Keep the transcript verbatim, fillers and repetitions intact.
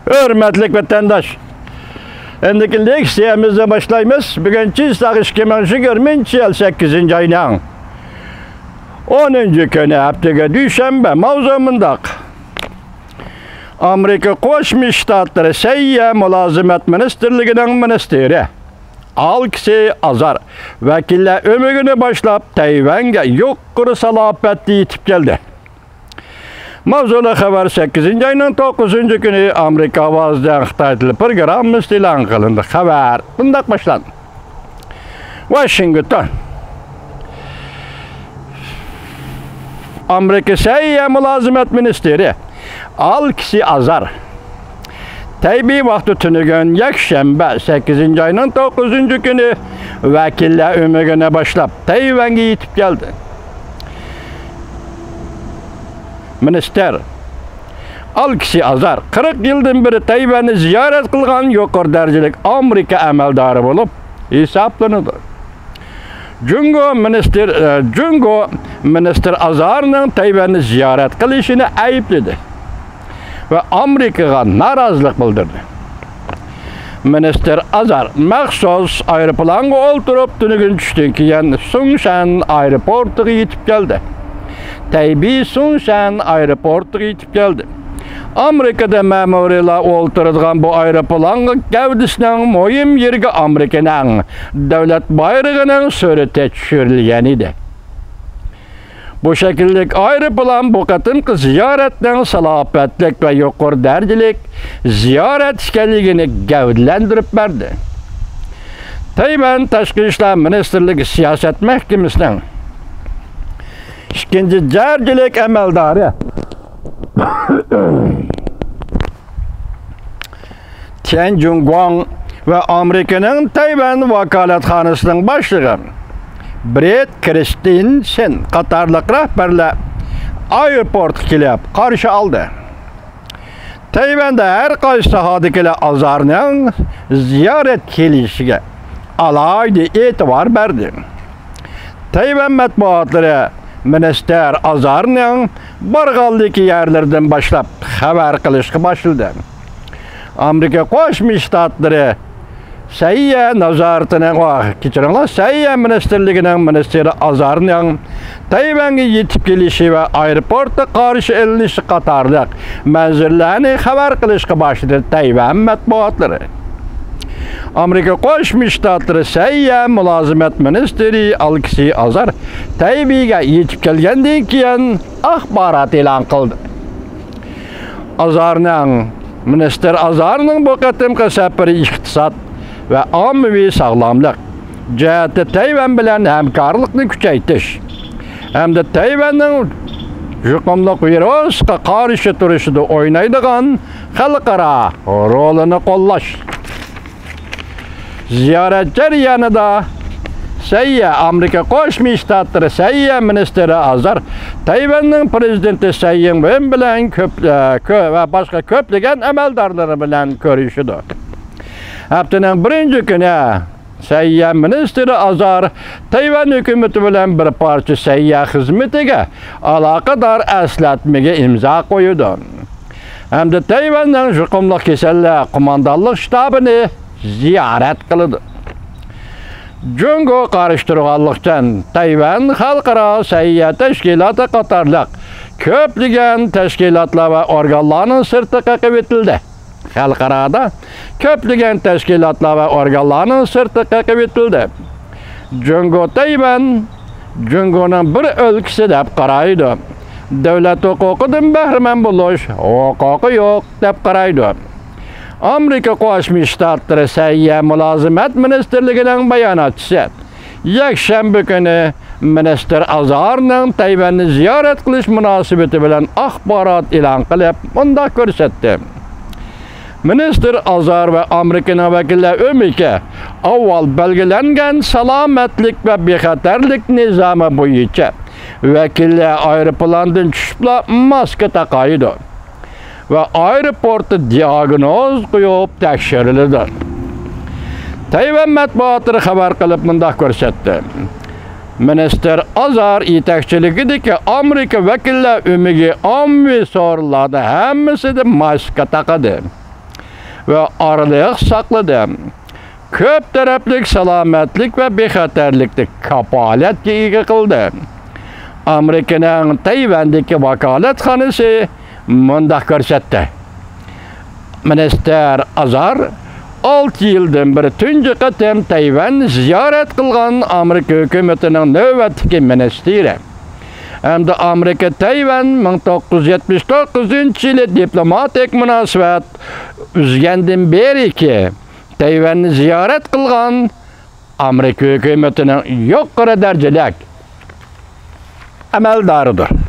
ھۆرمەتلىك ۋەتەنداش، ئەمدىكى لېكسىيەمىزنى باشلايمىز. بۈگۈن چىسلاق ئىككى مىڭ يىگىرمىنچى يىل سەككىزىنچى ئاينىڭ ئونىنچى كۈنى، ھەپتىگە دۈشەنبە. ماۋزۇ مۇنداق. ئامېرىكا قوشما شتاتلىرى سەھىيە مۇلازىمەت مىنىستىرلىكىنىڭ مىنىستىرى ئالېكسېي ئازار ۋەكىللەر ئۆمىكىنى باشلاپ، تەيۋەنگە يۇقىرى سالاپەتتە يېتىپ كەلدى. ماۋزۇلۇق خەۋەر سەككىزىنچى ئاينىڭ توققۇزىنچى كۈنى ئامېرىكا ئاۋازىدىن خىتاي تىلى پروگراممىسىدا ئېلان قىلىندى. خەۋەر مۇنداق باشلاندى. ۋاشىنگتون. ئامېرىكا سەھىيە مۇلازىمەت مىنىستىرى ئالېكسېي ئازار تەيبېي ۋاقتى تۈنۈگۈن يەكشەنبە، سەككىزىنچى ئاينىڭ توققۇزىنچى كۈنى ۋەكىللەر ئۆمىكىنى باشلاپ، تەيۋەنگە يېتىپ كەلدى. مىنىستىر ئالېكسېي ئازار قىرىق يىلدىن بېرى تەيۋەننى زىيارەت قىلغان يۇقىرى دەرىجىلىك ئامېرىكا ئەمەلدارى بولۇپ ھېسابلىنىدۇ. جۇڭگو مىنىستىر، ئە، جۇڭگو مىنىستىر ئازارنىڭ تەيۋەننى زىيارەت قىلىشىنى ئەيىبلىدى ۋە ئامېرىكىغا نارازىلىق بىلدۈردى. مىنىستىر ئازار مەخسۇس ئايروپىلانغا ئولتۇرۇپ، تۈنۈگۈن چۈشتىن كېيىن سۇڭشەن ئايروپورتىغا يېتىپ كەلدى. تەيبېي سۇڭشەن ئايروپورتىغا يېتىپ كەلدى. ئامېرىكىدا مەمۇرىيلار ئولتۇرىدىغان بۇ ئايروپىلانغا گەۋدىسىنىڭ مۇھىم يېرىگە ئامېرىكىنىڭ دۆلەت بايرىقىنىڭ سۈرىتى چۈشۈرۈلگەن ئىدى. بۇ شەكىللىك ئايروپىلان بۇ قېتىمقى زىيارەتنىڭ سالاپەتلىك ۋە يۇقىرى دەرىجىلىك زىيارەت ئىكەنلىكىنى گەۋدىلەندۈرۈپ بەردى. تەيۋەن تاشقى ئىشلار مىنىستىرلىكى سىياسەت مەھكىمىسىنىڭ ئىككىنچى دەرىجىلىك ئەمەلدارى تيەن جۇڭگۇاڭ ۋە ئامېرىكىنىڭ تەيۋەن ۋاكالەتخانىسىنىڭ باشلىقى برېد كىرىستېنسېن قاتارلىق رەھبەرلەر ئايروپورتقا كېلىپ قارشى ئالدى. تەيۋەندە ھەر قايسى ساھەدىكىلەر ئازارنىڭ زىيارەت كېلىشىگە ئالاھىدە ئېتىبار بەردى. تەيۋەن مەتبۇئاتلىرى مىنىستىر ئازارنىڭ بارغانلىكى يەرلىرىدىن باشلاپ خەۋەر قىلىشقا باشلىدى. ئامېرىكا قوشما شتاتلىرى سەھىيە نازارىتىنىڭ، ئاھ، كەچۈرۈڭلار، سەھىيە مىنىستىرلىكىنىڭ مىنىستىرى ئازارنىڭ تەيۋەنگە يېتىپ كېلىشى ۋە ئايروپورتتا قارشى ئېلىنىشى قاتارلىق مەنزىرىلەرنى خەۋەر قىلىشقا باشلىدى تەيۋەن مەتبۇئاتلىرى. ئامېرىكا قوشما شتاتلىرى سەھىيە مۇلازىمەت مىنىستىرى ئالېكسېي ئازار تەيبېيگە يېتىپ كەلگەندىن كېيىن ئاخبارات ئېلان قىلدى. ئازارنىڭ، مىنىستىر ئازارنىڭ بۇ قېتىمقى سەپىرى ئىقتىساد ۋە ئاممىۋى ساغلاملىق جەھەتتە تەيۋەن بىلەن ھەمكارلىقنى كۈچەيتىش ھەمدە تەيۋەننىڭ يۇقۇملۇق ۋىرۇسقا قارشى تۇرۇشىدا ئوينايدىغان خەلقئارا رولىنى قوللاش. زىيارەت جەريانىدا سەھىيە، ئامېرىكا قوشما شتاتلىرى سەھىيە مىنىستىرى ئازار تەيۋەننىڭ پىرېزىدېنتى سەي ئىڭۋېن بىلەن كۆپ، ئە، كۆ-، ۋە باشقا كۆپلىگەن ئەمەلدارلىرى بىلەن كۆرۈشىدۇ. ھەپتىنىڭ بىرىنچى كۈنى سەھىيە مىنىستىرى ئازار تەيۋەن ھۆكۈمىتى بىلەن بىر پارچە سەھىيە خىزمىتىگە ئالاقىدار ئەسلەتمىگە ئىمزا قويىدۇ ھەمدە تەيۋەننىڭ يۇقۇملۇق كېسەللەر قوماندانلىق شتابىنى زىيارەت قىلىدۇ. جۇڭگو قارشى تۇرغانلىقتىن، تەيۋەن خەلقئارا سەھىيە تەشكىلاتى قاتارلىق كۆپلىگەن تەشكىلاتلار ۋە ئورگانلارنىڭ سىرتىغا قېقىۋېتىلدى. خەلقئارادا كۆپلىگەن تەشكىلاتلار ۋە ئورگانلارنىڭ سىرتىغا قېقىۋېتىلدى. جۇڭگو تەيۋەن جۇڭگونىڭ بىر ئۆلكىسى دەپ قارايدۇ. دۆلەت ھوقۇقىدىن بەھرىمەن بولۇش ھوقۇقى يوق دەپ قارايدۇ. ئامېرىكا قوشما شتاتلىرى سەھىيە مۇلازىمەت مىنىستىرلىكىنىڭ باياناتچىسى يەكشەنبە كۈنى مىنىستىر ئازارنىڭ تەيۋەننى زىيارەت قىلىش مۇناسىۋىتى بىلەن ئاخبارات ئېلان قىلىپ، مۇنداق كۆرسەتتى. مىنىستىر ئازار ۋە ئامېرىكىنىڭ ۋەكىللەر ئۆمىكى ئاۋۋال بەلگىلەنگەن سالامەتلىك ۋە بىخەتەرلىك نىزامى بويىچە ۋەكىللەر ئايروپىلاندىن چۈشۈپلا ماسكا تاقايدۇ ۋە ئايروپورتتا دىئاگنوز قويۇپ تەكشۈرۈلىدۇ. تەيۋەن مەتبۇئاتلىرى خەۋەر قىلىپ مۇنداق كۆرسەتتى. مىنىستىر ئازار يېتەكچىلىكىدىكى ئامېرىكا ۋەكىللەر ئۆمىكى ئاممىۋى سورۇنلاردا ھەممىسىدە ماسكا تاقىدى. ۋە ئارىلىق ساقلىدى. كۆپ تەرەپلىك سالامەتلىك ۋە بىخەتەرلىكتە كاپالەتكە ئىگە قىلدى. ئامېرىكىنىڭ تەيۋەندىكى ۋاكالەتخانىسى مۇنداق كۆرسەتتى: مىنىستىر ئازار ئالتە يىلدىن بېرى تۇنجى قېتىم تەيۋەننى زىيارەت قىلغان ئامېرىكا ھۆكۈمىتىنىڭ نۆۋەتتىكى مىنىستىرى ھەمدە ئامېرىكا تەيۋەن مىڭ توققۇز يۈز يەتمىش توققۇزىنچى يىلى دىپلوماتىك مۇناسىۋەت ئۈزگەندىن بېرىكى تەيۋەننى زىيارەت قىلغان ئامېرىكا ھۆكۈمىتىنىڭ يۇقىرى دەرىجىلىك ئەمەلدارىدۇر.